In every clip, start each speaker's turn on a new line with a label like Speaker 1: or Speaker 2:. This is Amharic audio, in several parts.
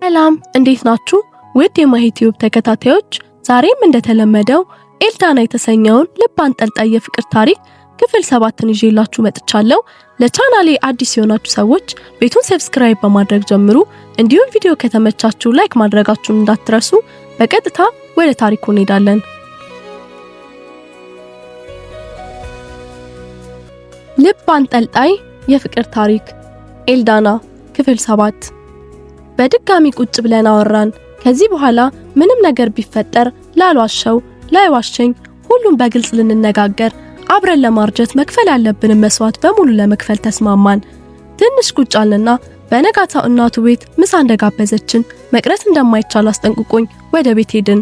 Speaker 1: ሰላም እንዴት ናችሁ? ውድ የማሂ ቲዩብ ተከታታዮች፣ ዛሬም እንደተለመደው ኤልዳና የተሰኘውን ልብ አንጠልጣይ የፍቅር ታሪክ ክፍል 7ን ይዤላችሁ መጥቻለሁ። ለቻናሌ አዲስ የሆናችሁ ሰዎች ቤቱን subscribe በማድረግ ጀምሩ። እንዲሁም ቪዲዮ ከተመቻችሁ like ማድረጋችሁን እንዳትረሱ። በቀጥታ ወደ ታሪኩ እንሄዳለን። ልብ አንጠልጣይ የፍቅር ታሪክ ኤልዳና ክፍል 7። በድጋሚ ቁጭ ብለን አወራን። ከዚህ በኋላ ምንም ነገር ቢፈጠር ላልዋሸው ላይዋሸኝ ሁሉም በግልጽ ልንነጋገር፣ አብረን ለማርጀት መክፈል ያለብንን መስዋዕት በሙሉ ለመክፈል ተስማማን። ትንሽ ቁጭ አልንና በነጋታው እናቱ ቤት ምሳ እንደጋበዘችን መቅረት እንደማይቻል አስጠንቅቆኝ ወደ ቤት ሄድን።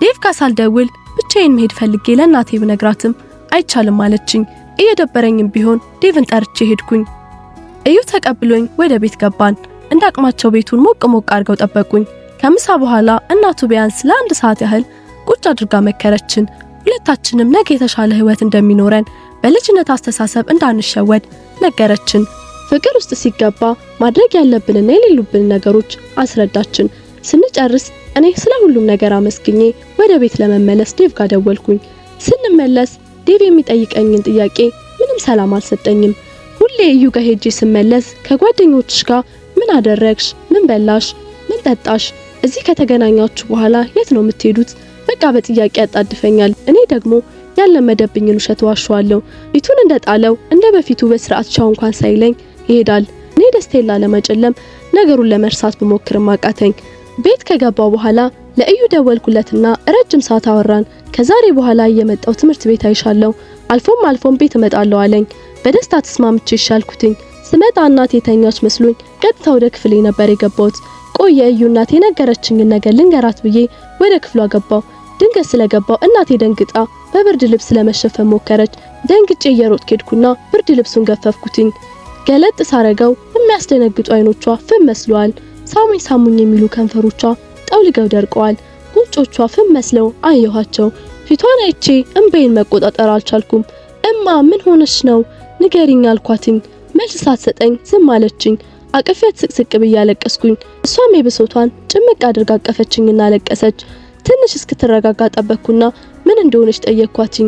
Speaker 1: ዴቭ ጋር ሳልደውል ብቻዬን መሄድ ፈልጌ ለእናቴ ብነግራትም አይቻልም አለችኝ። እየደበረኝም ቢሆን ዴቭን ጠርቼ ሄድኩኝ። እዩ ተቀብሎኝ ወደ ቤት ገባን። እንደ አቅማቸው ቤቱን ሞቅ ሞቅ አድርገው ጠበቁኝ። ከምሳ በኋላ እናቱ ቢያንስ ለአንድ ሰዓት ያህል ቁጭ አድርጋ መከረችን። ሁለታችንም ነገ የተሻለ ሕይወት እንደሚኖረን በልጅነት አስተሳሰብ እንዳንሸወድ ነገረችን። ፍቅር ውስጥ ሲገባ ማድረግ ያለብንና የሌሉብን ነገሮች አስረዳችን። ስንጨርስ እኔ ስለ ሁሉም ነገር አመስግኜ ወደ ቤት ለመመለስ ዴቭ ጋር ደወልኩኝ። ስንመለስ ዴቭ የሚጠይቀኝን ጥያቄ ምንም ሰላም አልሰጠኝም። ሁሌ እዩ ጋር ሄጄ ስመለስ ከጓደኞችሽ ጋር ምን አደረግሽ? ምን በላሽ? ምን ጠጣሽ? እዚህ ከተገናኛችሁ በኋላ የት ነው የምትሄዱት? በቃ በጥያቄ ያጣድፈኛል። እኔ ደግሞ ያለመደብኝን ውሸት ዋሸዋለሁ። ፊቱን እንደጣለው እንደ በፊቱ በስርዓት ቻው እንኳን ሳይለኝ ይሄዳል። እኔ ደስታዬን ላለመጨለም ነገሩን ለመርሳት ብሞክርም አቃተኝ። ቤት ከገባው በኋላ ለእዩ ደወልኩለትና ረጅም ሰዓት አወራን። ከዛሬ በኋላ እየመጣው ትምህርት ቤት አይሻለሁ፣ አልፎም አልፎም ቤት እመጣለሁ አለኝ። በደስታ ተስማምቼ ይሻልኩትኝ። ስመጣ እናቴ የተኛች መስሎኝ ቀጥታ ወደ ክፍሌ ነበር የገባሁት። ቆይ የእዩ እናቴ የነገረችኝን ነገር ልንገራት ብዬ ወደ ክፍሏ ገባው። ድንገት ስለገባው እናቴ ደንግጣ በብርድ ልብስ ለመሸፈን ሞከረች። ደንግጬ እየሮጥኩ ሄድኩና ብርድ ልብሱን ገፈፍኩትኝ። ገለጥ ሳረገው የሚያስደነግጡ አይኖቿ ፍም መስለዋል። ሳሙኝ ሳሙኝ የሚሉ ከንፈሮቿ ጠውልገው ደርቀዋል። ጉንጮቿ ፍም መስለው አየኋቸው። ፊቷን አይቼ እምባዬን መቆጣጠር አልቻልኩም። እማ ምን ሆነሽ ነው ንገሪኝ አልኳትኝ። መልስ ሳትሰጠኝ ዝም አለችኝ። አቅፌያት ስቅስቅ ብዬ አለቀስኩኝ። እሷም የብሶቷን ጭምቅ አድርጋ አቀፈችኝና አለቀሰች። ትንሽ እስክትረጋጋ ጠበቅኩና ምን እንደሆነች ጠየቅኳትኝ።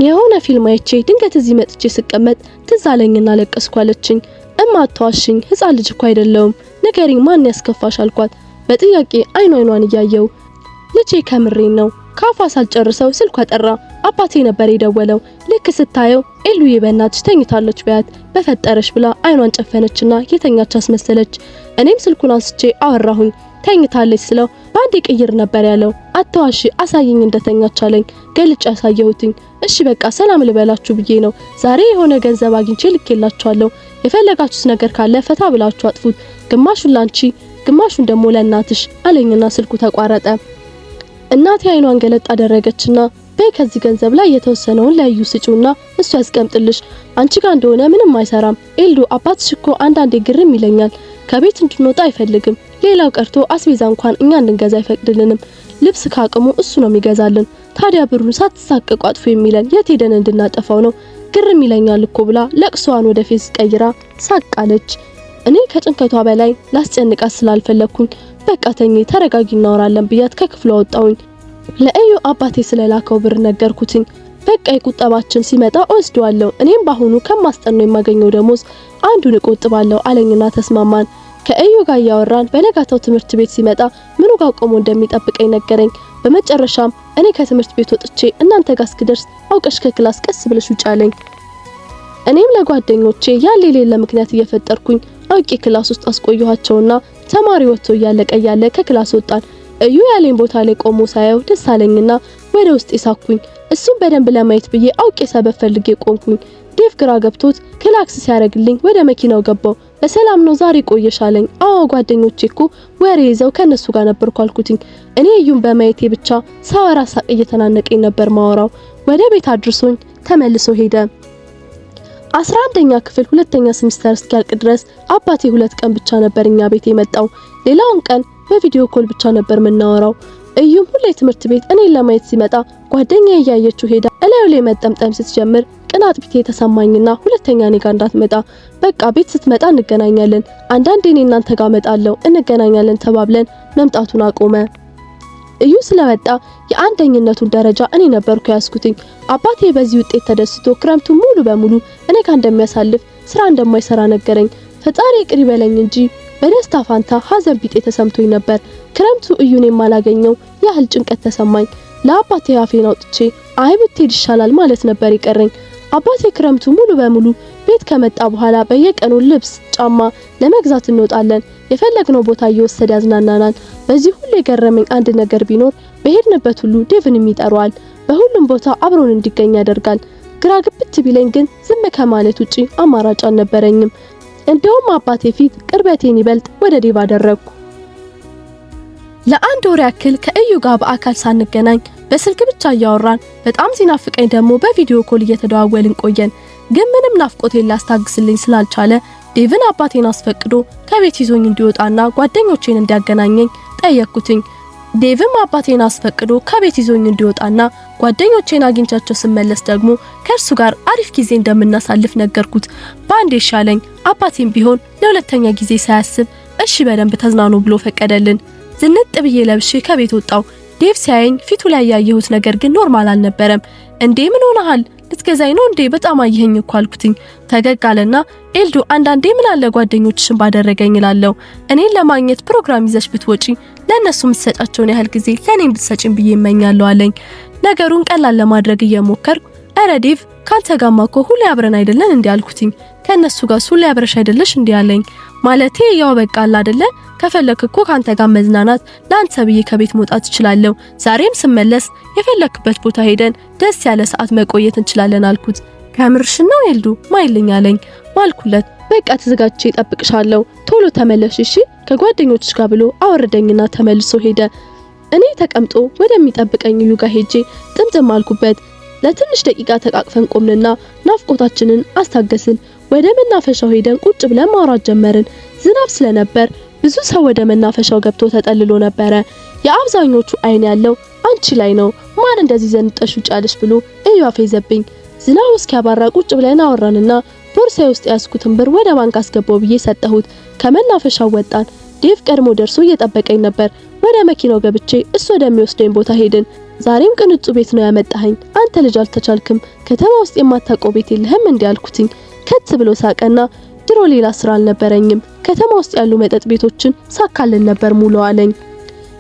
Speaker 1: የሆነ ፊልም አይቼ ድንገት እዚህ መጥቼ ስቀመጥ ትዝ አለኝና አለቀስኩ አለችኝ። እማ አትዋሽኝ፣ ሕፃን ልጅ እኮ አይደለሁም፣ ንገሪኝ ማን ያስከፋሽ አልኳት በጥያቄ አይኗ አይኗን እያየው። ልጄ ከምሬን ነው። ካፏ ሳልጨርሰው ስልኳ ጠራ። አባቴ ነበር የደወለው። ልክ ስታየው ኤሉዬ በእናትሽ ተኝታለች በያት በፈጠረሽ ብላ አይኗን ጨፈነችና የተኛች አስመሰለች። እኔም ስልኩን አንስቼ አወራሁኝ። ተኝታለች ስለው በአንዴ ቅይር ነበር ያለው። አተዋሺ አሳየኝ እንደተኛች አለኝ። ገልጬ አሳየሁትኝ። እሺ በቃ ሰላም ልበላችሁ ብዬ ነው። ዛሬ የሆነ ገንዘብ አግኝቼ ልኬላችኋለሁ። የፈለጋችሁት ነገር ካለ ፈታ ብላችሁ አጥፉት። ግማሹን ላንቺ፣ ግማሹን ደግሞ ለእናትሽ አለኝና ስልኩ ተቋረጠ። እናቴ አይኗን ገለጥ አደረገችና በይ ከዚህ ገንዘብ ላይ የተወሰነውን ለዩ ስጪውና እሱ ያስቀምጥልሽ። አንቺ ጋር እንደሆነ ምንም አይሰራም። ኤልዱ አባትሽ እኮ አንዳንዴ ግርም ይለኛል። ከቤት እንድንወጣ አይፈልግም። ሌላው ቀርቶ አስቤዛ እንኳን እኛ እንድንገዛ አይፈቅድልንም። ልብስ ካቅሙ እሱ ነው የሚገዛልን። ታዲያ ብሩን ሳትሳቀቁ አጥፉ የሚለን የት ሄደን እንድናጠፋው ነው? ግርም ይለኛል እኮ ብላ ለቅሶዋን ወደ ፌዝ ቀይራ ሳቃለች። እኔ ከጭንቀቷ በላይ ላስጨንቃት ስላልፈለግኩኝ በቃ ተኚ፣ ተረጋጊ፣ እናወራለን ብያት ከክፍሏ ወጣሁኝ። ለእዩ አባቴ ስለላከው ብር ነገርኩትኝ። በቃ የቁጠባችን ሲመጣ እወስደዋለሁ፣ እኔም ባሁኑ ከማስጠናው የማገኘው ደሞዝ አንዱን እቆጥባለሁ አለኝና ተስማማን። ከእዩ ጋር እያወራን በነጋታው ትምህርት ቤት ሲመጣ ምኑ ጋር ቆሞ እንደሚጠብቀኝ ነገረኝ። በመጨረሻም እኔ ከትምህርት ቤት ወጥቼ እናንተ ጋር እስክደርስ አውቀሽ ከ class ቀስ ብለሽ ውጪ አለኝ። እኔም ለጓደኞቼ ያለ የሌለ ምክንያት እየፈጠርኩኝ አውቄ class ውስጥ አስቆየኋቸውና ተማሪ ወጥቶ እያለቀ እያለ ከ class ወጣን። እዩ ያለኝ ቦታ ላይ ቆሞ ሳየው ደስ አለኝና ወደ ውስጥ ሳኩኝ። እሱም በደንብ ለማየት ብዬ አውቄ ሰበብ ፈልጌ ቆምኩኝ። ዴቭ ግራ ገብቶት ክላክስ ሲያደርግልኝ ወደ መኪናው ገባው። በሰላም ነው ዛሬ ቆየሽ አለኝ። አዎ ጓደኞቼ እኮ ወሬ ይዘው ከነሱ ጋር ነበርኩ አልኩትኝ። እኔ እዩን በማየቴ ብቻ ሳወራ ሳቅ እየተናነቀኝ ነበር ማወራው። ወደ ቤት አድርሶኝ ተመልሶ ሄደ። 11ኛ ክፍል ሁለተኛ ሴሚስተር እስኪያልቅ ድረስ አባቴ 2 ቀን ብቻ ነበር እኛ ቤት የመጣው። ሌላውን ቀን በ video call ብቻ ነበር የምናወራው። እዩም ሁሌ ትምህርት ቤት እኔን ለማየት ሲመጣ ጓደኛዬ እያየችው ሄዳ እላዩ ላይ መጠምጠም ስትጀምር ቅናት ቢጤ ተሰማኝና ሁለተኛ እኔ ጋር እንዳትመጣ፣ በቃ ቤት ስትመጣ እንገናኛለን፣ አንዳንዴ እኔ እናንተ ጋር እመጣለሁ፣ እንገናኛለን ተባብለን መምጣቱን አቆመ። እዩ ስለመጣ የአንደኝነቱን ደረጃ እኔ ነበርኩ ያዝኩትኝ። አባቴ በዚህ ውጤት ተደስቶ ክረምቱን ሙሉ በሙሉ እኔ ጋር እንደሚያሳልፍ፣ ስራ እንደማይሰራ ነገረኝ። ፈጣሪ ይቅር ይበለኝ እንጂ በደስታ ፋንታ ሀዘን ቢጤ ተሰምቶኝ ነበር። ክረምቱ እዩን የማላገኘው ያህል ጭንቀት ተሰማኝ። ለአባቴ አፌን አውጥቼ አይ ብትሄድ ይሻላል ማለት ነበር የቀረኝ። አባቴ ክረምቱ ሙሉ በሙሉ ቤት ከመጣ በኋላ በየቀኑ ልብስ፣ ጫማ ለመግዛት እንወጣለን። የፈለግነው ቦታ እየወሰደ ያዝናናናል። በዚህ ሁሉ የገረመኝ አንድ ነገር ቢኖር በሄድንበት ሁሉ ዴቭንም ይጠራዋል። በሁሉም ቦታ አብሮን እንዲገኝ ያደርጋል። ግራ ግብት ቢለኝ ግን ዝም ከማለት ውጪ አማራጭ አልነበረኝም። እንደውም አባቴ ፊት ቅርበቴን ይበልጥ ወደ ዴቭ አደረግኩ። ለአንድ ወር ያክል ከእዩ ጋር በአካል ሳንገናኝ በስልክ ብቻ እያወራን፣ በጣም ሲናፍቀኝ ደግሞ በ video call እየተደዋወልን ቆየን። ግን ምንም ናፍቆቴን ሊያስታግስልኝ ስላልቻለ ዴቭን አባቴን አስፈቅዶ ከቤት ይዞኝ እንዲወጣና ጓደኞቼን እንዲያገናኘኝ ጠየቅኩትኝ። ዴቭም አባቴን አስፈቅዶ ከቤት ይዞኝ እንዲወጣና ጓደኞቼን አግኝቻቸው ስመለስ ደግሞ ከእርሱ ጋር አሪፍ ጊዜ እንደምናሳልፍ ነገርኩት። በአንዴ ይሻለኝ። አባቴም ቢሆን ለሁለተኛ ጊዜ ሳያስብ እሺ በደንብ ተዝናኑ ብሎ ፈቀደልን። ዝንጥ ብዬ ለብሼ ከቤት ወጣው። ዴቭ ሲያየኝ ፊቱ ላይ ያየሁት ነገር ግን normal አልነበረም። እንዴ ምን ሆነሃል? ልትገዛኝ ነው እንዴ? በጣም አየኸኝ እኮ አልኩትኝ። ፈገግ አለና ኤልዱ አንዳንዴ ምን አለ ጓደኞችሽን ባደረገኝ እላለሁ። እኔን ለማግኘት ፕሮግራም ይዘሽ ብትወጪ ለእነሱ የምትሰጫቸውን ያህል ጊዜ ለእኔም ብትሰጪኝ ብዬ እመኛለሁ አለኝ። ነገሩን ቀላል ለማድረግ እየሞከርኩ ኧረ ዴቭ ካንተ ጋማ እኮ ሁሌ አብረን አይደለን እንዴ አልኩትኝ። ከእነሱ ጋር ሁሌ አብረሽ አይደለሽ እንዴ አለኝ። ማለቴ ያው በቃ አለ አይደለ፣ ከፈለክ እኮ ካንተ ጋር መዝናናት ለአንተ ብዬ ከቤት መውጣት እችላለሁ። ዛሬም ስመለስ የፈለክበት ቦታ ሄደን ደስ ያለ ሰዓት መቆየት እንችላለን አልኩት። ከምርሽ ነው ኤልዱ ማይልኝ አለኝ። ማልኩለት። በቃ ተዘጋጅቼ እጠብቅሻለሁ፣ ቶሎ ተመለሽ እሺ ከጓደኞችሽ ጋር ብሎ አወረደኝና ተመልሶ ሄደ። እኔ ተቀምጦ ወደሚጠብቀኝ እዩ ጋር ሄጄ ጥምጥም አልኩበት። ለትንሽ ደቂቃ ተቃቅፈን ቆምንና ናፍቆታችንን አስታገስን። ወደ መናፈሻው ሄደን ቁጭ ብለን ማውራት ጀመርን። ዝናብ ስለነበር ብዙ ሰው ወደ መናፈሻው ገብቶ ተጠልሎ ነበረ። የአብዛኞቹ አይን ያለው አንቺ ላይ ነው። ማን እንደዚህ ዘንጠሽ ውጫለሽ ብሎ እዩ አፌዘብኝ። ዝናቡ እስኪያባራ ቁጭ ብለን አወራንና ቦርሳዬ ውስጥ ያዝኩትን ብር ወደ ባንክ አስገባው ብዬ ሰጠሁት። ከመናፈሻው ወጣን። ዴቭ ቀድሞ ደርሶ እየጠበቀኝ ነበር። ወደ መኪናው ገብቼ እሱ ወደሚወስደኝ ቦታ ሄድን። ዛሬም ቅንጡ ቤት ነው ያመጣኸኝ። አንተ ልጅ አልተቻልክም። ከተማ ውስጥ የማታውቀው ቤት የለህም እንዲህ አልኩትኝ። ከት ብሎ ሳቀና ድሮ ሌላ ስራ አልነበረኝም፣ ከተማ ውስጥ ያሉ መጠጥ ቤቶችን ሳካልን ነበር ሙሉ አለኝ።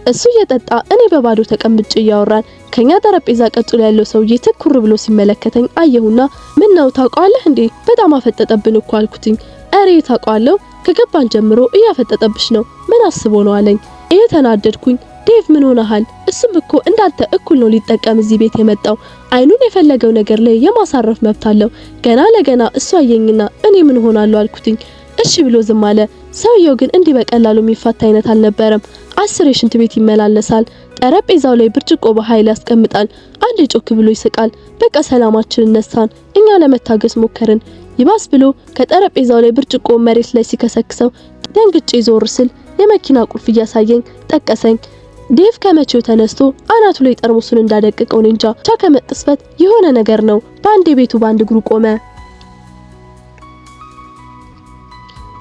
Speaker 1: እሱ እየጠጣ እኔ በባዶ ተቀምጬ እያወራን ከኛ ጠረጴዛ ቀጥሎ ያለው ሰውዬ ትኩር ብሎ ሲመለከተኝ አየሁና ምን ነው ታውቀዋለህ እንዴ? በጣም አፈጠጠብን እኮ አልኩትኝ። እሬ ታውቀዋለሁ፣ ከገባን ጀምሮ እያፈጠጠብሽ ነው፣ ምን አስቦ ነው አለኝ። እየተናደድኩኝ ዴቭ ምን ሆነሃል? እሱም እኮ እንዳንተ እኩል ነው ሊጠቀም እዚህ ቤት የመጣው። አይኑን የፈለገው ነገር ላይ የማሳረፍ መብት አለው። ገና ለገና እሱ አየኝና እኔ ምን ሆናለሁ አልኩትኝ። እሺ ብሎ ዝም አለ። ሰውየው ግን እንዲህ በቀላሉ የሚፋታ አይነት አልነበረም። 10 የሽንት ቤት ይመላለሳል። ጠረጴዛው ላይ ብርጭቆ በኃይል ያስቀምጣል። አንድ ጮክ ብሎ ይስቃል። በቃ ሰላማችንን ነሳን። እኛ ለመታገስ ሞከርን። ይባስ ብሎ ከጠረጴዛው ላይ ብርጭቆ መሬት ላይ ሲከሰክሰው ደንግጬ ዞር ስል የመኪና ቁልፍ እያሳየኝ ጠቀሰኝ። ዴቭ ከመቼው ተነስቶ አናቱ ላይ ጠርሙሱን እንዳደቀቀው እኔ እንጃ። ብቻ ከመቅጽበት የሆነ ነገር ነው። በአንድ ቤቱ በአንድ እግሩ ቆመ።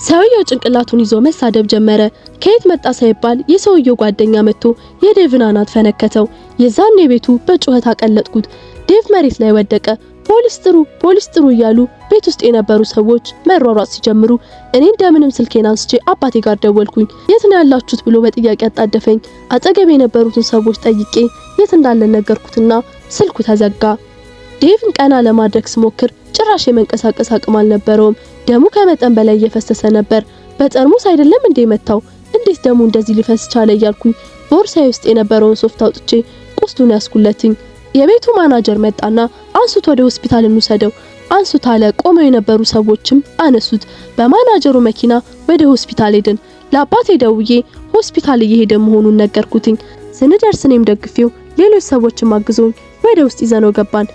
Speaker 1: ሰውየው ጭንቅላቱን ይዞ መሳደብ ጀመረ። ከየት መጣ ሳይባል የሰውየው ጓደኛ መጥቶ የዴቭን አናት ፈነከተው። የዛኔ ቤቱ በጩኸት አቀለጥኩት። ዴቭ መሬት ላይ ወደቀ። ፖሊስ ጥሩ፣ ፖሊስ ጥሩ እያሉ ቤት ውስጥ የነበሩ ሰዎች መሯሯጥ ሲጀምሩ እኔ እንደምንም ስልኬን አንስቼ አባቴ ጋር ደወልኩኝ። የት ነው ያላችሁት ብሎ በጥያቄ አጣደፈኝ። አጠገቤ የነበሩትን ሰዎች ጠይቄ የት እንዳለን ነገርኩትና ስልኩ ተዘጋ። ዴቭን ቀና ለማድረግ ስሞክር ጭራሽ የመንቀሳቀስ አቅም አልነበረውም። ደሙ ከመጠን በላይ እየፈሰሰ ነበር። በጠርሙስ አይደለም እንዴ መታው? እንዴት ደሙ እንደዚህ ሊፈስ ቻለ? እያልኩኝ ቦርሳዬ ውስጥ የነበረውን ሶፍት አውጥቼ ቁስሉን ያስኩለትኝ። የቤቱ ማናጀር መጣና አንሱት፣ ወደ ሆስፒታል እንውሰደው፣ አንሱት አለ። ቆመው የነበሩ ሰዎችም አነሱት። በማናጀሩ መኪና ወደ ሆስፒታል ሄድን። ለአባቴ ደውዬ ሆስፒታል እየሄደ መሆኑን ነገርኩትኝ። ስንደርስ እኔም ደግፌው ሌሎች ሰዎችም አግዘውኝ ወደ ውስጥ ይዘነው ገባን።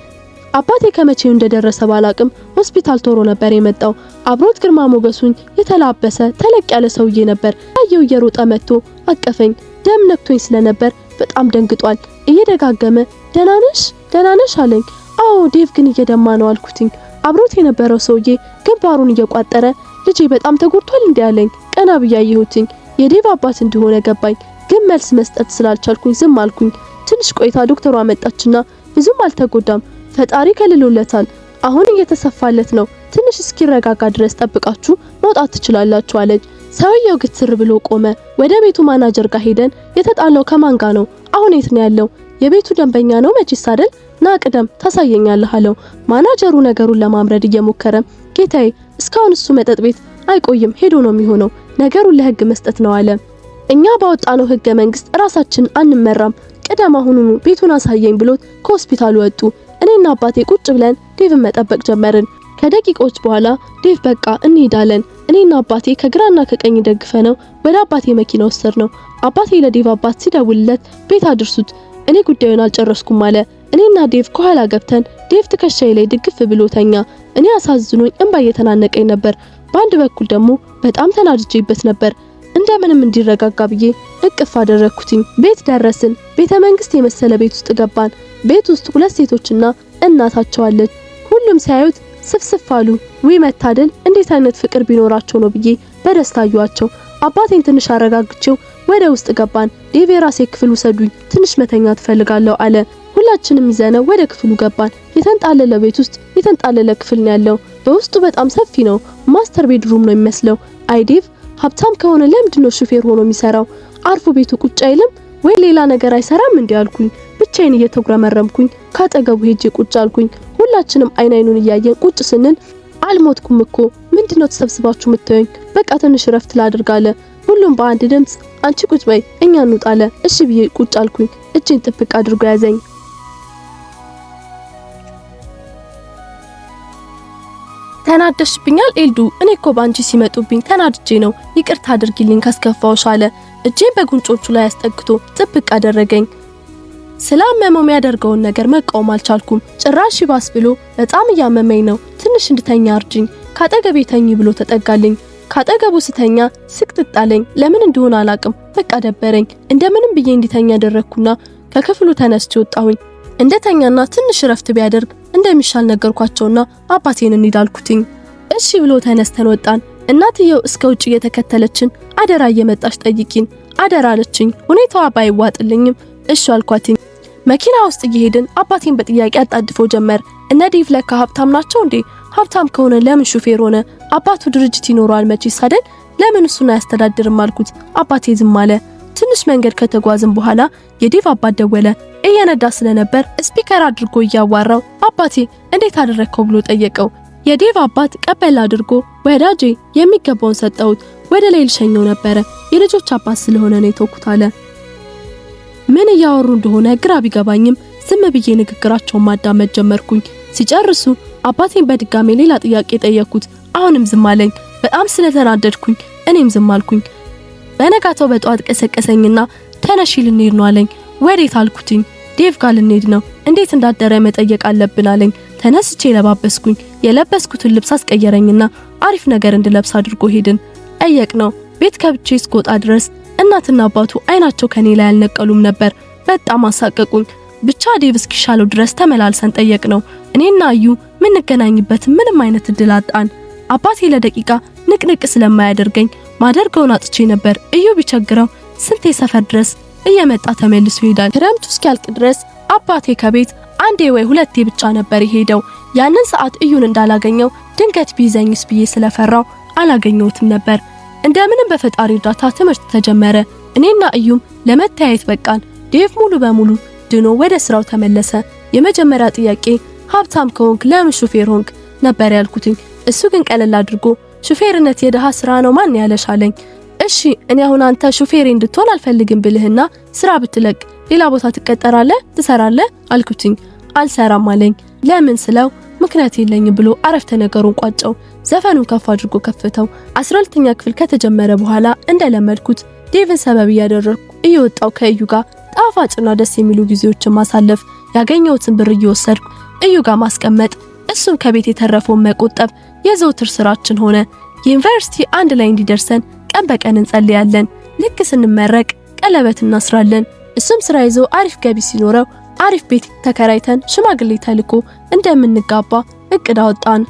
Speaker 1: አባቴ ከመቼው እንደደረሰ ባላቅም ሆስፒታል ቶሮ ነበር የመጣው። አብሮት ግርማ ሞገሱን የተላበሰ ተለቅ ያለ ሰውዬ ነበር። አየው እየሮጠ መጥቶ አቀፈኝ። ደም ነክቶኝ ስለነበር በጣም ደንግጧል። እየደጋገመ ደህና ነሽ ደህና ነሽ አለኝ። አዎ ዴቭ ግን እየደማ ነው አልኩትኝ። አብሮት የነበረው ሰውዬ ግንባሩን እየቋጠረ ልጄ በጣም ተጎድቷል እንዴ አለኝ። ቀና ብዬ አየሁትኝ። የዴቭ አባት እንደሆነ ገባኝ። ግን መልስ መስጠት ስላልቻልኩኝ ዝም አልኩኝ። ትንሽ ቆይታ ዶክተሯ መጣችና ብዙም አልተጎዳም፣ ፈጣሪ ከልሎለታል፣ አሁን እየተሰፋለት ነው፣ ትንሽ እስኪረጋጋ ድረስ ጠብቃችሁ መውጣት ትችላላችሁ አለች። ሰውየው ግትር ብሎ ቆመ። ወደ ቤቱ ማናጀር ጋር ሄደን የተጣላው ከማን ጋር ነው? አሁን የት ነው ያለው? የቤቱ ደንበኛ ነው መቼስ አይደል? ና ቅደም ታሳየኛለህ አለው። ማናጀሩ ነገሩን ለማምረድ እየሞከረ ጌታዬ፣ እስካሁን እሱ መጠጥ ቤት አይቆይም፣ ሄዶ ነው የሚሆነው፣ ነገሩን ለህግ መስጠት ነው አለ። እኛ ባወጣነው ህገ መንግስት ራሳችን አንመራም፣ ቅደም አሁኑኑ ቤቱን አሳየኝ ብሎት ከሆስፒታሉ ወጡ። እኔና አባቴ ቁጭ ብለን ዴቭን መጠበቅ ጀመርን። ከደቂቃዎች በኋላ ዴቭ በቃ እንሄዳለን። እኔና አባቴ ከግራና ከቀኝ ደግፈነው ወደ አባቴ መኪና ወሰድነው። አባቴ ለዴቭ አባት ሲደውልለት ቤት አድርሱት፣ እኔ ጉዳዩን አልጨረስኩም አለ። እኔና ዴቭ ከኋላ ገብተን ዴቭ ትከሻዬ ላይ ድግፍ ብሎ ተኛ። እኔ አሳዝኖኝ እንባ እየተናነቀኝ ነበር። በአንድ በኩል ደግሞ በጣም ተናድጄበት ነበር። እንደምንም እንዲረጋጋ ብዬ እቅፍ አደረግኩትኝ። ቤት ደረስን። ቤተ መንግስት የመሰለ ቤት ውስጥ ገባን። ቤት ውስጥ ሁለት ሴቶችና እናታቸው አለች። ሁሉም ሲያዩት ስፍስፍ አሉ። ውይ መታደል፣ እንዴት አይነት ፍቅር ቢኖራቸው ነው ብዬ በደስታ አየኋቸው። አባቴን ትንሽ አረጋግቼው ወደ ውስጥ ገባን። ዴቭ የራሴ ክፍል ውሰዱኝ፣ ትንሽ መተኛት እፈልጋለሁ አለ። ሁላችንም ይዘነው ወደ ክፍሉ ገባን። የተንጣለለ ቤት ውስጥ የተንጣለለ ክፍል ነው ያለው። በውስጡ በጣም ሰፊ ነው። master bedroom ነው የሚመስለው። አይ ዴቭ ሀብታም ከሆነ ለምንድን ነው ሹፌር ሆኖ የሚሰራው? አርፎ ቤቱ ቁጭ አይልም ወይ ሌላ ነገር አይሰራም? እንዲህ አልኩኝ። ብቻዬን እየተጉረመረምኩኝ ካጠገቡ ሄጄ ቁጭ አልኩኝ። ሁላችንም አይን አይኑን እያየን ቁጭ ስንል አልሞትኩም እኮ ምንድነው ተሰብስባችሁ የምታዩኝ? በቃ ትንሽ እረፍት ላድርግ አለ። ሁሉም በአንድ ድምጽ አንቺ ቁጭ በይ እኛ እንውጣ አለ። እሺ ብዬ ቁጭ አልኩኝ። እጄን ጥብቅ አድርጎ ያዘኝ። ተናደሽብኛል ኤልዱ፣ እኔ እኮ ባንቺ ሲመጡብኝ ተናድጄ ነው፣ ይቅርታ አድርጊልኝ ካስከፋውሽ አለ። እጄን በጉንጮቹ ላይ አስጠግቶ ጥብቅ አደረገኝ። ስላመመው የሚያደርገውን ነገር መቃወም አልቻልኩም። ጭራሽ ይባስ ብሎ በጣም እያመመኝ ነው፣ ትንሽ እንድተኛ አርጅኝ፣ ካጠገቤ ተኝ ብሎ ተጠጋልኝ። ካጠገቡ ስተኛ ስቅጥጥ አለኝ። ለምን እንደሆነ አላቅም፣ በቃ ደበረኝ። እንደምንም ብዬ እንዲተኛ አደረግኩና ከክፍሉ ተነስቼ ወጣሁኝ። እንደተኛና ትንሽ እረፍት ቢያደርግ እንደሚሻል ነገርኳቸውና አባቴን እንሂድ አልኩትኝ። እሺ ብሎ ተነስተን ወጣን። እናትየው እስከ ውጭ እየተከተለችን አደራ እየመጣሽ ጠይቂን አደራ አለችኝ። ሁኔታዋ ባይዋጥልኝም እሺ አልኳትኝ። መኪና ውስጥ እየሄድን አባቴን በጥያቄ አጣድፎ ጀመር። እነ ዴቭ ለካ ሀብታም ናቸው እንዴ? ሀብታም ከሆነ ለምን ሹፌር ሆነ? አባቱ ድርጅት ይኖረዋል መቼስ አይደል? ለምን እሱን አያስተዳድርም አልኩት። አባቴ ዝም አለ። ትንሽ መንገድ ከተጓዝን በኋላ የዴቭ አባት ደወለ። እየነዳ ስለነበር speaker አድርጎ እያዋራው አባቴ እንዴት አደረግከው ብሎ ጠየቀው። የዴቭ አባት ቀበል አድርጎ ወዳጄ የሚገባውን ሰጠሁት፣ ወደ ላይ ልሸኘው ነበረ፣ የልጆች አባት ስለሆነ ነው የተውኩት አለ። ምን እያወሩ እንደሆነ ግራ ቢገባኝም ዝም ብዬ ንግግራቸውን ማዳመጥ ጀመርኩኝ። ሲጨርሱ አባቴን በድጋሜ ሌላ ጥያቄ ጠየኩት። አሁንም ዝም አለኝ። በጣም ስለተናደድኩኝ እኔም ዝም አልኩኝ። በነጋታው በጠዋት ቀሰቀሰኝና ተነሺ ልንሄድ ነው አለኝ። ወዴት አልኩትኝ። ዴቭ ጋር ልንሄድ ነው፣ እንዴት እንዳደረ መጠየቅ አለብን አለኝ። ተነስቼ ለባበስኩኝ። የለበስኩትን ልብስ አስቀየረኝና አሪፍ ነገር እንድለብስ አድርጎ ሄድን። ጠየቅነው። ቤት ከብቼ እስክወጣ ድረስ እናትና አባቱ አይናቸው ከኔ ላይ አልነቀሉም ነበር። በጣም አሳቀቁኝ። ብቻ ዴቭ እስኪሻለው ድረስ ተመላልሰን ጠየቅነው። እኔና እዩ ምንገናኝበት ምንም አይነት እድል አጣን። አባቴ ለደቂቃ ንቅንቅ ስለማያደርገኝ ማደርገውን አጥቼ ነበር። እዩ ቢቸግረው ስንቴ ሰፈር ድረስ እየመጣ ተመልሶ ይሄዳል። ክረምቱ እስኪያልቅ ድረስ አባቴ ከቤት አንዴ ወይ ሁለቴ ብቻ ነበር የሄደው። ያንን ሰዓት እዩን እንዳላገኘው ድንገት ቢይዘኝስ ብዬ ስለፈራው አላገኘሁትም ነበር። እንደምንም በፈጣሪ እርዳታ ትምህርት ተጀመረ። እኔና እዩም ለመተያየት በቃን። ዴቭ ሙሉ በሙሉ ድኖ ወደ ስራው ተመለሰ። የመጀመሪያ ጥያቄ ሀብታም ከሆንክ ለምን ሹፌር ሆንክ ነበር ያልኩትኝ። እሱ ግን ቀለል አድርጎ ሹፌርነት የድሃ ስራ ነው ማን ያለሽ አለኝ። እሺ እኔ አሁን አንተ ሹፌሬ እንድትሆን አልፈልግም ብልህና ስራ ብትለቅ ሌላ ቦታ ትቀጠራለህ ትሰራለህ አልኩትኝ። አልሰራም አለኝ። ለምን ስለው ምክንያት የለኝም ብሎ አረፍተ ነገሩን ቋጨው። ዘፈኑን ከፍ አድርጎ ከፍተው። 12ኛ ክፍል ከተጀመረ በኋላ እንደለመድኩት ዴቭን ሰበብ እያደረግኩ እየወጣው ከእዩ ጋር ጣፋጭና ደስ የሚሉ ጊዜዎችን ማሳለፍ፣ ያገኘሁትን ብር እየወሰድኩ እዩ ጋር ማስቀመጥ፣ እሱም ከቤት የተረፈውን መቆጠብ የዘውትር ስራችን ሆነ። ዩኒቨርሲቲ አንድ ላይ እንዲደርሰን ቀን በቀን እንጸልያለን። ልክ ስንመረቅ ቀለበት እናስራለን። እሱም ስራ ይዞ አሪፍ ገቢ ሲኖረው አሪፍ ቤት ተከራይተን ሽማግሌ ተልኮ እንደምንጋባ እቅድ አወጣን።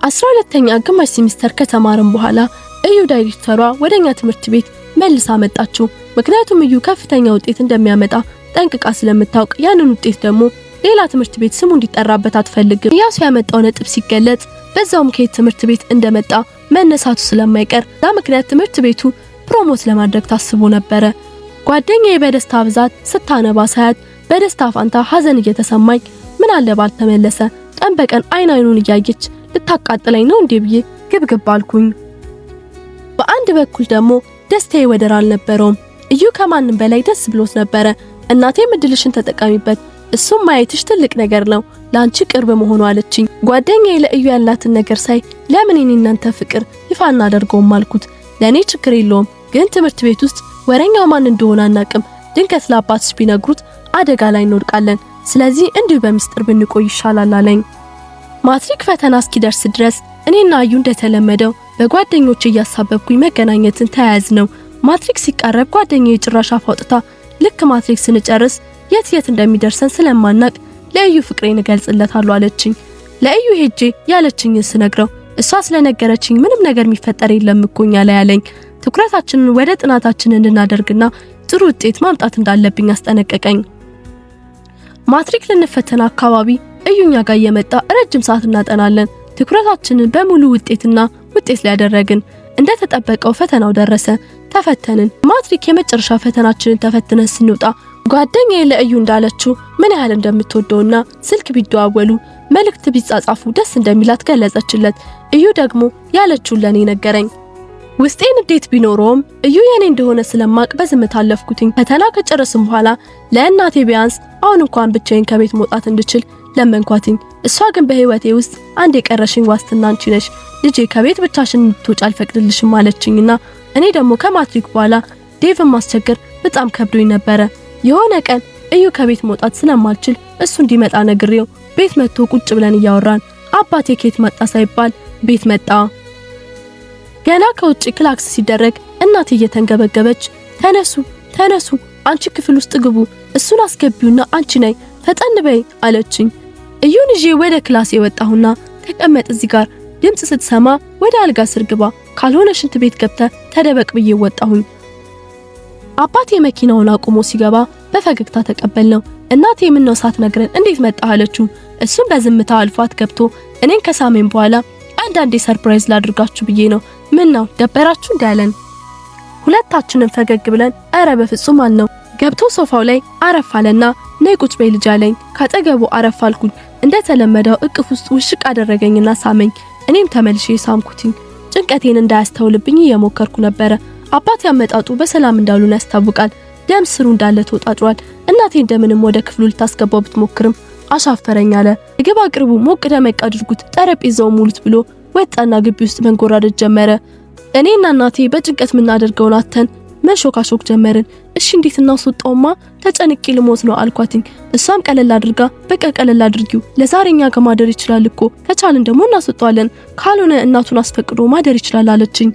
Speaker 1: 12ኛ ግማሽ ሴሚስተር ከተማርን በኋላ እዩ ዳይሬክተሯ ወደኛ ትምህርት ቤት መልሳ መጣችው። ምክንያቱም እዩ ከፍተኛ ውጤት እንደሚያመጣ ጠንቅቃ ስለምታውቅ ያንን ውጤት ደግሞ ሌላ ትምህርት ቤት ስሙ እንዲጠራበት አትፈልግም። ኢያሱ ያመጣው ነጥብ ሲገለጽ በዛውም ከየት ትምህርት ቤት እንደመጣ መነሳቱ ስለማይቀር ዛ ምክንያት ትምህርት ቤቱ promote ለማድረግ ታስቦ ነበረ። ጓደኛዬ በደስታ ብዛት ስታነባ ሳያት በደስታ ፋንታ ሀዘን እየተሰማኝ ምን አለ ባልተመለሰ፣ ቀን በቀን አይን አይኑን እያየች ልታቃጥለኝ ነው እንዴ ብዬ ግብግብ አልኩኝ። በአንድ በኩል ደግሞ ደስታዬ ወደር አልነበረውም። እዩ ከማንም በላይ ደስ ብሎት ነበረ። እናቴም እድልሽን ተጠቀሚበት፣ እሱም ማየትሽ ትልቅ ነገር ነው፣ ላንቺ ቅርብ መሆኑ አለችኝ። ጓደኛዬ ለእዩ ያላትን ነገር ሳይ ለምን እኔ እናንተ ፍቅር ይፋ እናደርገውም አልኩት። ለኔ ችግር የለውም፣ ግን ትምህርት ቤት ውስጥ ወሬኛው ማን እንደሆነ አናቅም። ድንገት ለአባትሽ ቢነግሩት አደጋ ላይ እንወድቃለን። ስለዚህ እንዲሁ በሚስጥር ብንቆይ ይሻላል አለኝ። ማትሪክ ፈተና እስኪደርስ ድረስ እኔና እዩ እንደተለመደው በጓደኞች እያሳበብኩኝ መገናኘትን ተያያዝነው። ማትሪክ ሲቃረብ ጓደኛዬ ጭራሽ አፍ አውጥታ ልክ ማትሪክ ስንጨርስ የት የት እንደሚደርሰን ስለማናቅ ለእዩ ፍቅሬን እገልጽለታለሁ አለችኝ። ለእዩ ሄጄ ያለችኝን ስነግረው እሷ ስለነገረችኝ ምንም ነገር የሚፈጠር የለም እኮ እኛ ላይ አለኝ። ትኩረታችንን ወደ ጥናታችን እንድናደርግና ጥሩ ውጤት ማምጣት እንዳለብኝ አስጠነቀቀኝ። ማትሪክ ልንፈተና አካባቢ እዩኛ ጋር እየመጣ ረጅም ሰዓት እናጠናለን። ትኩረታችንን በሙሉ ውጤትና ውጤት ላይ ያደረግን። እንደተጠበቀው ፈተናው ደረሰ። ተፈተንን። ማትሪክ የመጨረሻ ፈተናችንን ተፈትነን ስንወጣ ጓደኛዬ ለእዩ እንዳለችው ምን ያህል እንደምትወደውና ስልክ ቢደዋወሉ መልእክት ቢጻጻፉ ደስ እንደሚላት ገለጸችለት። እዩ ደግሞ ያለችውን ለኔ ነገረኝ። ውስጤ ንዴት ቢኖረውም እዩ የኔ እንደሆነ ስለማቅ በዝምታ አለፍኩትኝ። ፈተና ከጨረስን በኋላ ለእናቴ ቢያንስ አሁን እንኳን ብቻዬን ከቤት መውጣት እንድችል ለመንኳትኝ። እሷ ግን በህይወቴ ውስጥ አንድ የቀረሽኝ ዋስትና አንቺ ነሽ ልጄ፣ ከቤት ብቻሽን እንድትወጪ አልፈቅድልሽም አለችኝና እኔ ደግሞ ከማትሪክ በኋላ ዴቭን ማስቸገር በጣም ከብዶኝ ነበረ። የሆነ ቀን እዩ ከቤት መውጣት ስለማልችል እሱ እንዲመጣ ነግሬው ቤት መጥቶ ቁጭ ብለን እያወራን አባቴ ከየት መጣ ሳይባል ቤት መጣ። ገና ከውጭ ክላክስ ሲደረግ እናቴ እየተንገበገበች ተነሱ ተነሱ፣ አንቺ ክፍል ውስጥ ግቡ፣ እሱን አስገቢውና አንቺ ነይ ፈጠን በይ አለችኝ። እዩን ይዤ ወደ class የወጣሁና ተቀመጥ እዚህ ጋር ድምጽ ስትሰማ ወደ አልጋ ስር ግባ፣ ካልሆነ ሽንት ቤት ገብተ ተደበቅ ብዬ ወጣሁኝ። አባቴ መኪናውን አቁሞ ሲገባ በፈገግታ ተቀበልነው። እናቴ ምነው ሳትነግረን እንዴት መጣህ አለችው። እሱም በዝምታ አልፏት ገብቶ እኔን ከሳመኝ በኋላ አንዳንዴ surprise ላድርጋችሁ ብዬ ነው፣ ምን ነው ደበራችሁ እንዳለን ሁለታችንም ፈገግ ብለን ኧረ በፍጹም አልነው። ገብቶ ሶፋው ላይ አረፍ አለና ነይ ቁጭ በይ ልጅ አለኝ። ካጠገቡ አረፍ አልኩኝ። እንደተለመደው እቅፍ ውስጥ ውሽቅ አደረገኝና ሳመኝ። እኔም ተመልሼ ሳምኩትኝ። ጭንቀቴን እንዳያስተውልብኝ እየሞከርኩ ነበረ። አባት ያመጣጡ በሰላም እንዳሉን ያስታውቃል። ደም ስሩ እንዳለ ተወጣጭሯል። እናቴ እንደምንም ወደ ክፍሉ ልታስገባው ብትሞክርም አሻፈረኝ አለ። ምግብ አቅርቡ፣ ሞቅ ደመቅ አድርጉት፣ ጠረጴዛውን ሙሉት ብሎ ወጣና ግቢ ውስጥ መንጎራደድ ጀመረ። እኔና እናቴ በጭንቀት የምናደርገውን አተን መንሾካሾክ ጀመርን። እሺ እንዴት እናስወጣውማ? ተጨንቄ ልሞት ነው አልኳትኝ። እሷም ቀለል አድርጋ በቃ ቀለል አድርጊው፣ ለዛሬ እኛ ጋር ማደር ይችላል እኮ ከቻልን ደግሞ እናስወጣዋለን፣ ካልሆነ እናቱን አስፈቅዶ ማደር ይችላል አለችኝ።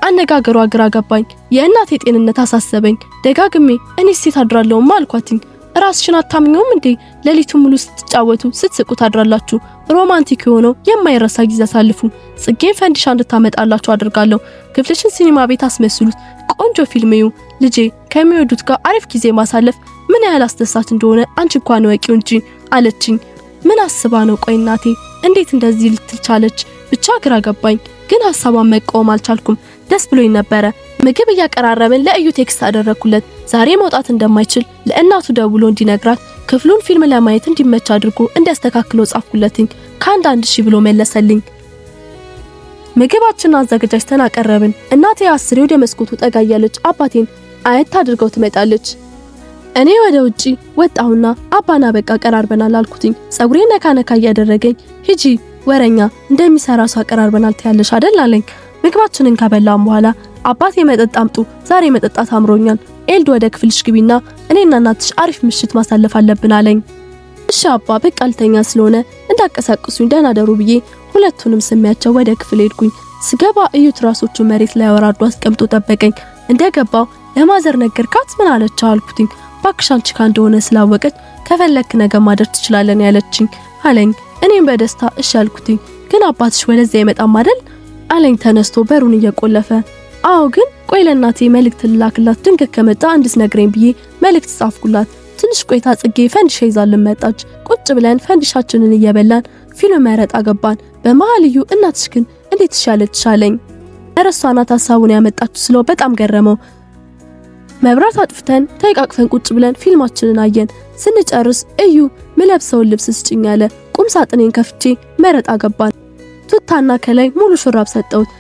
Speaker 1: አነጋገሯ ግራ ገባኝ። የእናቴ ጤንነት አሳሰበኝ። ደጋግሜ እኔ ሴት አድራለሁማ አልኳትኝ። ራስሽን አታምኚውም እንዴ? ሌሊቱን ሙሉ ስትጫወቱ ስትስቁ ታድራላችሁ። romantic የሆነው የማይረሳ ጊዜ አሳልፉ። ጽጌን ፈንዲሻ እንድታመጣላችሁ አድርጋለሁ። ክፍልሽን ሲኒማ ቤት አስመስሉት። ቆንጆ ፊልም እዩ። ልጄ ከሚወዱት ጋር አሪፍ ጊዜ ማሳለፍ ምን ያህል አስደሳች እንደሆነ አንቺ እንኳን እወቂው እንጂ አለችኝ። ምን አስባ ነው? ቆይ እናቴ እንዴት እንደዚህ ልትል ቻለች? ብቻ ግራ ገባኝ። ግን ሀሳቧን መቃወም አልቻልኩም። ደስ ብሎኝ ነበረ። ምግብ እያቀራረብን ለእዩ text አደረኩለት። ዛሬ መውጣት እንደማይችል ለእናቱ ደውሎ እንዲነግራት ክፍሉን ፊልም ለማየት እንዲመች አድርጎ እንዲያስተካክለው ጻፍኩለትኝ። ከአንድ አንድ ሺህ ብሎ መለሰልኝ። ምግባችንን አዘገጃጅተን አቀረብን። እናቴ አስሬ ወደ መስኮቱ ጠጋ እያለች አባቴን አየት አድርገው ትመጣለች። እኔ ወደ ውጪ ወጣሁና አባና በቃ ቀራርበናል አልኩትኝ። ጸጉሬ ነካ ነካ እያደረገኝ ሂጂ ወረኛ እንደሚሰራ ሰው አቀራርበናል ትያለሽ አይደል አለኝ። ምግባችንን ከበላን በኋላ አባቴ መጠጥ አምጡ፣ ዛሬ መጠጣት አምሮኛል። ኤልድ ወደ ክፍልሽ ግቢና እኔና እናትሽ አሪፍ ምሽት ማሳለፍ አለብን አለኝ። እሺ አባ በቃ ልተኛ ስለሆነ እንዳቀሳቅሱኝ ደህና ደሩ ብዬ ሁለቱንም ስሚያቸው ወደ ክፍል ሄድኩኝ። ስገባ እዩ ትራሶቹ መሬት ላይ አወራርዶ አስቀምጦ ጠበቀኝ። እንደገባው ለማዘር ነገርካት? ምን አለችው አልኩትኝ። ባክሽ አንቺ ጋ እንደሆነ ስላወቀች ከፈለክ ነገ ማደር ትችላለን ያለችኝ አለኝ። እኔም በደስታ እሺ አልኩትኝ። ግን አባትሽ ወደዚያ አይመጣም አይደል አለኝ ተነስቶ በሩን እየቆለፈ። አዎ ግን ቆይ ለእናቴ መልእክት ልላክላት፣ ድንገት ከመጣ እንድትነግረኝ ብዬ መልእክት ጻፍኩላት። ትንሽ ቆይታ ጽጌ ፈንዲሻ ይዛልን መጣች። ቁጭ ብለን ፈንዲሻችንን እየበላን ፊልም መረጣ ገባን። በመሀል እዩ እናትሽ ግን እንዴት ትሻለች አለኝ። እረሷ ናት ሀሳቡን ያመጣችሁ ስለው በጣም ገረመው። መብራት አጥፍተን ተቃቅፈን ቁጭ ብለን ፊልማችንን አየን። ስንጨርስ እዩ ምለብሰውን ልብስ ስጭኝ አለ። ቁም ሳጥኔን ከፍቼ መረጣ ገባን። ቱታና ከላይ ሙሉ ሹራብ ሰጠሁት።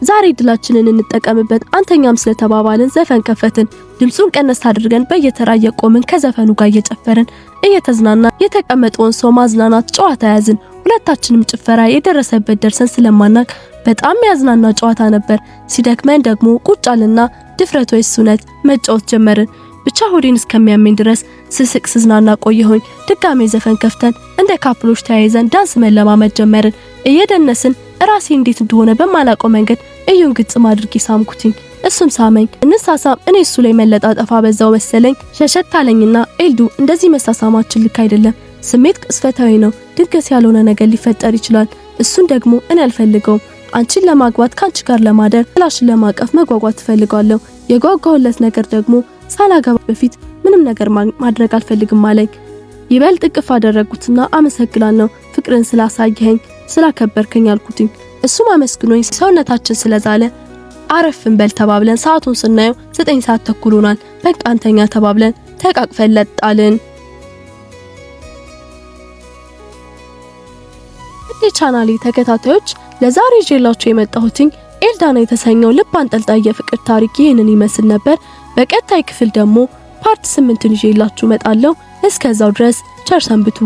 Speaker 1: ዛሬ ድላችንን እንጠቀምበት አንተኛም ስለተባባልን ዘፈን ከፈትን። ድምጹን ቀነስ አድርገን በየተራ እየቆምን ከዘፈኑ ጋር እየጨፈርን እየተዝናና የተቀመጠውን ሰው ማዝናናት ጨዋታ ያዝን። ሁለታችንም ጭፈራ የደረሰበት ደርሰን ስለማናቅ በጣም ያዝናና ጨዋታ ነበር። ሲደክመን ደግሞ ቁጭ አልና ድፍረት ወይስ እውነት መጫወት ጀመርን። ብቻ ሆዴን እስከሚያመኝ ድረስ ስስቅ ስዝናና ቆየሁኝ። ድጋሜ ዘፈን ከፍተን እንደ couple ኦች ተያይዘን ዳንስ መለማመድ ጀመርን። እየደነስን ራሴ እንዴት እንደሆነ በማላውቀው መንገድ እዩን ግጥም አድርጌ ሳምኩትኝ። እሱም ሳመኝ። እንሳሳም እኔ እሱ ላይ መለጣጠፋ በዛው መሰለኝ። ሸሸት አለኝና ኤልዱ እንደዚህ መሳሳማችን ልክ አይደለም፣ ስሜት ቅስፈታዊ ነው፣ ድንገት ያልሆነ ነገር ሊፈጠር ይችላል። እሱን ደግሞ እኔ አልፈልገውም። አንቺን ለማግባት ከአንቺ ጋር ለማደር ጥላሽን ለማቀፍ መጓጓት ትፈልጋለሁ። የጓጓሁለት ነገር ደግሞ ሳላገባ በፊት ምንም ነገር ማድረግ አልፈልግም አለኝ። ይበልጥ እቅፍ አደረጉትና አመሰግናለሁ ፍቅርን ስላሳየኸኝ ስላከበርከኝ አልኩትኝ። እሱም አመስግኖኝ ሰውነታችን ስለዛለ አረፍ እንበል ተባብለን ሰዓቱን ስናየው 9:30 ሆኗል። በቃ እንተኛ ተባብለን ተቃቅፈን ለጣልን። የቻናሌ ተከታታዮች ለዛሬ ይዤላችሁ የመጣሁትኝ ኤልዳና የተሰኘው ልብ አንጠልጣይ የፍቅር ታሪክ ይህንን ይመስል ነበር። በቀጣይ ክፍል ደግሞ part 8ን ይዤላችሁ እመጣለሁ። እስከዛው ድረስ ቸር ሰንብቱ።